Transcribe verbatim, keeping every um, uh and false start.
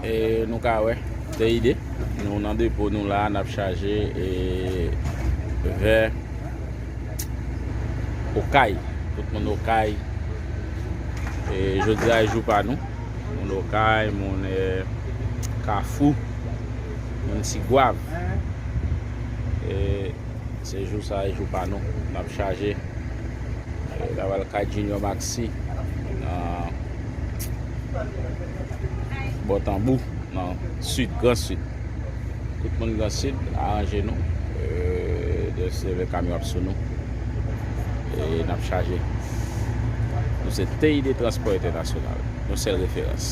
E nou ka wè, T I D, nou nan depo nou la, n ap chaje e vè Okay. Tout moun Okay. E jodi a e jou pa nou. Moun Okay, moun e, Kafou, moun Tigwav. E se jou sa e jou pa nou. N ap chaje. E n ap al kay Junior Maxi nan bò Tanbou, nan Sid, Gran Sid. Tout moun Gran Sid, aranje nou. E, de se le kamyon ap sou nou. E n ap chaje. Nou se T I D Transpò Entènasyonal. Yon sèl referans.